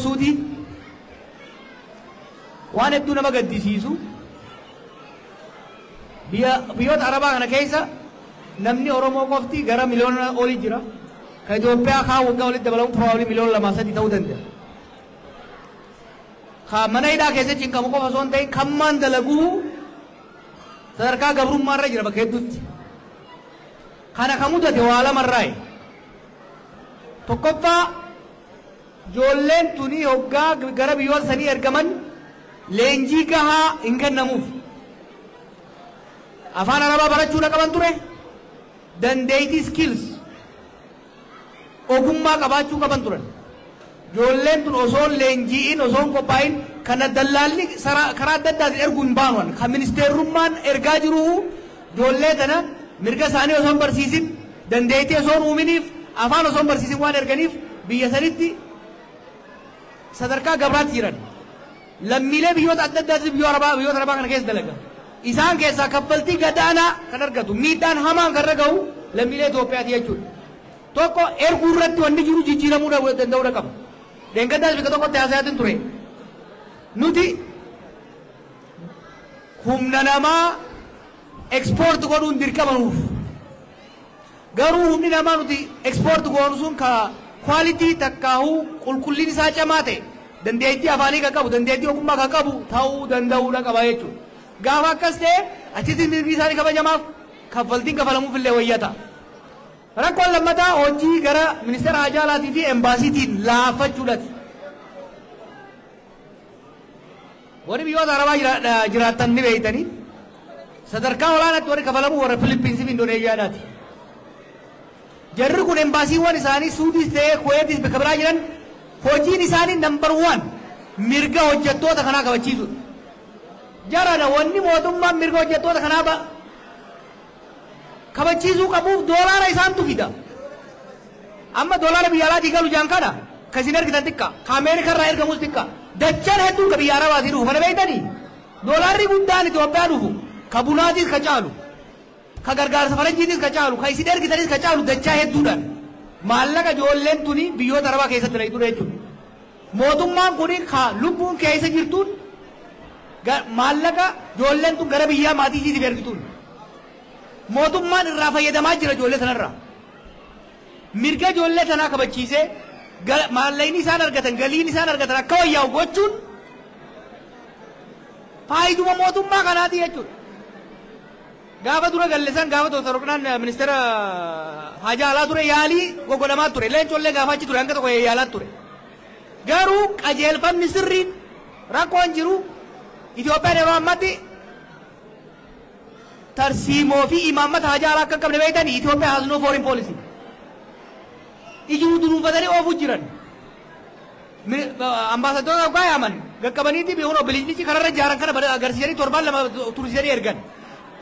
Suudii waan hedduu nama gaddisiisu biyyoota Arabaa kana keessa namni Oromoo qofti gara miliyoona olii jira. Ka Itoophiyaa kaan waggaa walitti dabalamu probably miliyoona 2-3 ta'uu danda'a. Ka mana hidhaa keessatti cinqamu qofa osoo hin ta'in kammaan dalaguu sadarkaa gabrummaa irra jira bakka hedduutti. Kana ka mudate waa lamarraayi. Tokkoffaa, ijoolleen tuni hoggaa gara biyyoota sanii ergaman leenjii gahaa hin kennamuuf. Afaan Arabaa barachuudha qaban ture. Dandeettii, skills, ogummaa qabaachuu qaban turan. Ijoolleen tun osoo leenji'in, osoo hin qophaa'in, kana dallaalli karaa adda addaatiin erguu hin baanuan. Kan ministeerummaan ergaa jiru ijoollee tana mirga isaanii osoo hin barsiisin, dandeettii osoo hin uuminiif, afaan osoo hin barsiisin waan erganiif biyya sanitti sadarkaa gabraatti jiran. Lammiilee biyyoota adda addaatti biyyoota Arabaa kana keessa dalaga. Isaan keessaa kaffaltii gadaanaa kan argatu, miidhaan hamaan kan irra gahu lammiilee Itoophiyaati jechuudha. Tokko, erguu irratti wanni jiru jijjiiramuu danda'uudha qaba. Dheengaddaas bikka tokkotti haasayaatiin ture. Nuti humna namaa export godhuun dirqama nuuf. Garuu humni namaa nuti export goonu sun ka quality takkaahuu qulqullin isaa camaa ta'e, dandeettii afaanii kan qabu, dandeettii ogummaa kan qabu ta'uu danda'uudha qaba jechuudha. Gaafa akkas ta'e achitti mirgi isaanii kabajamaaf, kaffaltiin kafalamuuf illee wayyata. Rakkoon lammataa hojii gara ministeera haajaa alaatii fi embaasiitiin laaffachuudhaati. Warri biyyoota Arabaa jiraattan ni beeytanii, sadarkaa olaanaatti warri kafalamu warra Filiippiinsii fi Indoneeziyaadhaati. Jarri kun embaasiiwwan isaanii Suudiis ta'ee Kuweetis bakka biraa jiran hojiin isaanii number one mirga hojjettoota kanaa kabachiisudha. Jarana wanni mootummaan mirga hojjettoota kanaa kabachiisuu qabuuf doolaara isaantu fida. Amma doolaara biyya alaatii galu jaan kana kan isin ergitan xiqqa. Ka Ameerikaa irraa ergamus xiqqa. Dachaan hedduun ka biyya Arabaatii dhufu kana beektanii? Doolaarri guddaan Itoophiyaa dhufu ka bunaatis ka caalu, ka gargaarsa faranjiitis ka caalu, ka isin ergitanis ka caalu dachaa hedduudhaan. Maallaqa ijoolleen tuni biyyoota Arabaa keessatti dalaydudha jechuudha. Mootummaan kuni ka lubbuun keessa jirtuun maallaqa ijoolleen tun gara biyyaa maatii isiitiif ergituun. Mootummaan irraa fayyadamaa jira ijoollee sanarraa. Mirga ijoollee tanaa kabachiisee maallaqni isaan argatan, galiin isaan argatan akka wayyaa'u gochuun faayiduma mootummaa kanaati jechuudha. Gaafa dura galle san, gaafa Dr. Roqnaan ministeera haajaa alaa ture, yaalii goggodhamaa ture. Leencollee gaafa achi ture hanga tokko yaalaa ture. Garuu qajeelfamni sirriin rakkoon jiru Itoophiyaan yeroo ammatti tarsiimoo fi imaammata haajaa alaa akka hin qabne beektanii? Itoophiyaa has no foreign policy. Ijuu dunuunfatanii oofuu jiran. Ambaasadoota hoggaa yaaman gaqqabaniiti biyyoon bilichilichi kararra ijaaran kana agarsiisanii torbaan 2 tursiisanii ergan.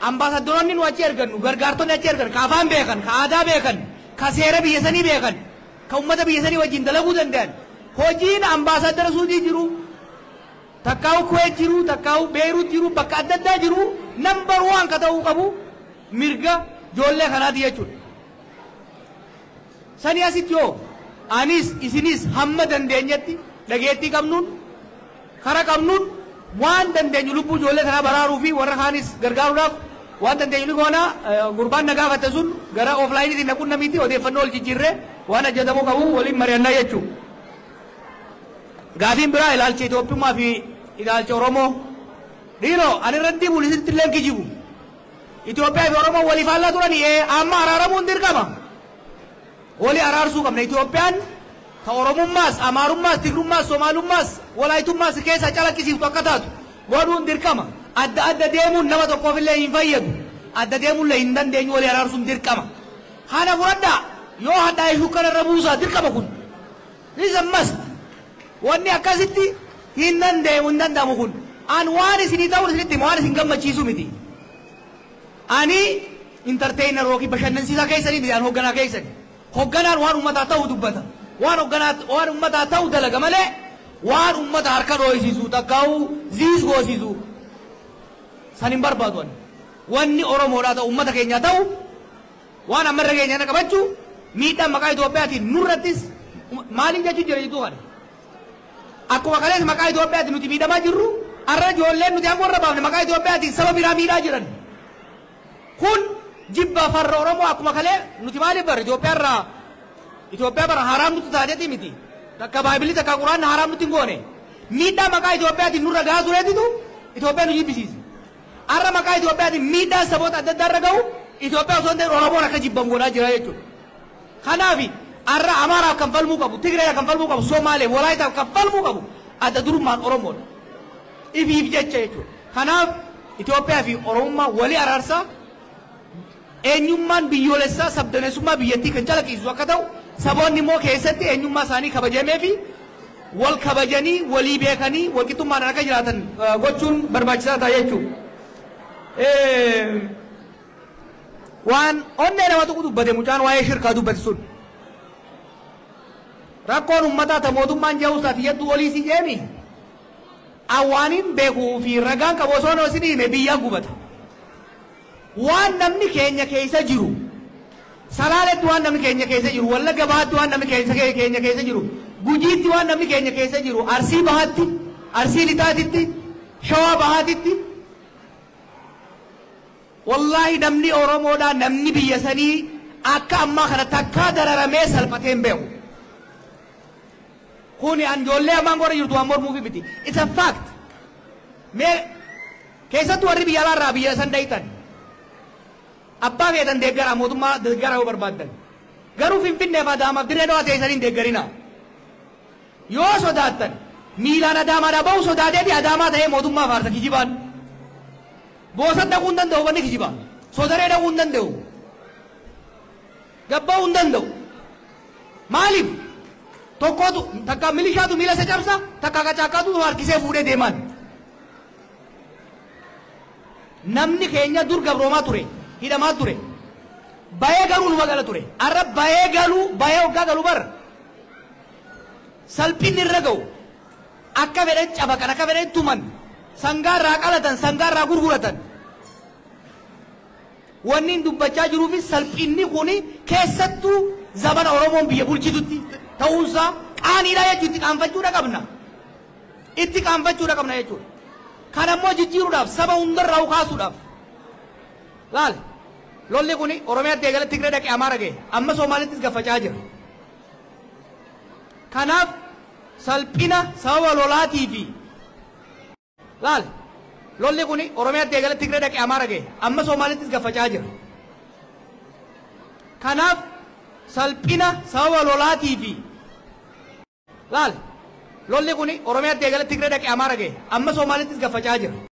Ambaasadoonni nu achi ergannu, gargaartonni achi ergan, ka afaan beekan, ka aadaa beekan, ka seera biyya sanii beekan, ka ummata biyya sanii wajjin dalaguu danda'an. Hojiin ambaasadara Suudii jiru, takkaa'u Kuweet jiru, takkaa'u Beeruut jiru, bakka adda addaa jiru, number one ka ta'uu qabu mirga ijoollee kanaati jechuudha. Sanii asitti yoo anis isinis hamma dandeenyetti dhageettii qabnuun, kara qabnuun, waan dandeenyu lubbuu ijoollee kanaa baraaruu fi warra kaanis gargaaruudhaaf waan dandeenyu ni goona. Gurbaan na gaafate sun gara offline na qunnamiiti, odeeffannoo ol jijjiirree waan hojjetamuu qabu waliin mari'annaa jechuudha. Gaafiin biraa ilaalcha Itoophiyummaa fi ilaalcha Oromoo. Dhiiroo, ani irratti bulisitti illee kijibu. Itoophiyaa fi Oromoo walii faallaa turanii amma araaramuun dirqama. Walii araarsuu qabna. Itoophiyaan ta Oromummaas, Amaarummaas, Tigrummaas, Somaalummaas, Walaayitummaas keessa calaqqisiiftu akka taatu godhuun dirqama. Adda adda deemuun nama tokkoof illee hin fayyadu. Adda deemuun hin dandeenyu, walii araarsuun dirqama. Kana fudhadhaa, yoo hadhaa'e shukkara irra buusaa, dirqama kun. This is a must. Wanni akkasitti hin danda'amu, hin danda'amu kun. An waan isinii ta'u isinitti hima, waan isin gammachiisu miti. Ani entertainer yookiin bashannansiisaa keessanii miti, an hoogganaa keessani. Hoogganaan waan uummataa ta'u dubbata. Waan hoogganaa waan uummataa ta'u dalaga malee waan uummata harka dhooysisu takkaa'u ziis goosisu san hin barbaadu ani. Wanni Oromoodhaa ta'u, uummata keenyaa ta'u, waan amma irra keenya qabachuu miidhaan maqaa Itoophiyaatiin nurrattis maaliif jechuu jira jidduu kana. Akkuma kalees maqaa Itoophiyaatiin nuti miidhamaa jirru, har'a ijoolleen nuti aangoo irra baafne maqaa Itoophiyaatiin saba biraa miidhaa jiran. Kun jibba farra Oromoo. Akkuma kalee nuti maaliif bara Itoophiyaa irraa, Itoophiyaa bara haraam nutti taateeti miti. Takka Baaybilii, takka Quraanni haraam nutti hin goone. Miidhaa maqaa Itoophiyaatiin nurra gahaa tureetitu Itoophiyaa nu jibbisiise. Har'a maqaa Itoophiyaatiin miidhaan saboota adda addaa irra gahu Itoophiyaa osoo hin ta'in Oromoon akka jibbamu godhaa jira jechuudha. Kanaaf har'a Amaaraaf kan falmuu qabu, Tigireef kan falmuu qabu, Somaaleef, Walaayitaaf kan falmuu qabu adda durummaan Oromoodha. Ifiif jecha jechuudha. Kanaaf Itoophiyaa fi Oromummaa walii araarsaa, eenyummaan biyyoolessaa sabdaneessummaa biyyattii kan calaqqisiisu akka ta'u, saboonni immoo keessatti eenyummaa isaanii kabajamee fi wal kabajanii, walii beekanii, walqixxummaadhaan akka jiraatan gochuun barbaachisaa ta'a jechuudha. Waan onnee nama tuqu dubbate mucaan waa'ee shirkaa dubbate sun. Rakkoon uummataa ta mootummaan jedhu taate hedduu olii si jeemi. Awaaniin beekuu fi ragaan qabu osoo isin hime biyyaan gubata. Waan namni keenya keessa jiru, Salaaletti waan namni keenya keessa jiru, Wallagga Bahaatti waan namni keenya keessa jiru, Gujiitti waan namni keenya keessa jiru, Arsii Bahaatti, Arsii Lixaatitti, Shawaa Bahaatitti, wallaahi namni Oromoodhaa, namni biyya sanii akka ammaa kana takkaa dararamee salphatee hin beeku. Kuni an ijoollee ammaan godha jirtu waan mormuufi miti. It's a fact. Mee keessattuu warri biyya alaarraa biyya san dhayitan, abbaa feetan deeggaraa, mootummaa deeggaraa yoo barbaaddan. Garuu Finfinneef Adaamaaf Dirree Dhawaa teessanii hin deeggarinaa. Yoo sodaattan miilaan Adaamaadhaa bahu sodaateeti Adaamaa ta'ee mootummaa faarsa kijibaan. Boosan dhaquu hin danda'u, wanni kijibaa. Sodaree dhaquu hin danda'u. Gabba'uu hin danda'u. Maaliif? Tokkotu takka milishaatu miila isa cabsa, takka qacaakkaatu harkisee fuudhee deemaan. Namni keenya dur gabroomaa ture, hidhamaa ture. Bayee garuu numa gala ture. Har'a bayee galuu, bayee hoggaa galu bar salphinni irra ga'u, akka fedhan cabaqan, akka fedhan tuman, sangaa irraa qalatan, sangaa irraa gurguratan. Wanni hin dubbachaa jiruufi salphinni kuni keessattuu zamana Oromoon biyya bulchitutti ta'uunsaa qaaniidha jechuudha. Itti qaanfachuudha qabna. Itti qaanfachuudha qabna jechuudha. Kan ammoo jijjiiruudhaaf saba hundarraa kaasuudhaaf. Laal, lolli kuni Oromiyaatti eegale, Tigree dhaqee, Amaara ga'e, amma Somaalittis gaffacaa jira. Kanaaf salphina sababa lolaatii fi, laal, lolli kuni Oromiyaatti eegale, Tigree dhaqee, Amaara ga'e, amma Somaalittis gaffacaa jira. Kanaaf salphina sababa lolaatii fi, laal, lolli kuni Oromiyaatti eegale, Tigree dhaqee, Amaara ga'e, amma Somaalittis gaffacaa jira.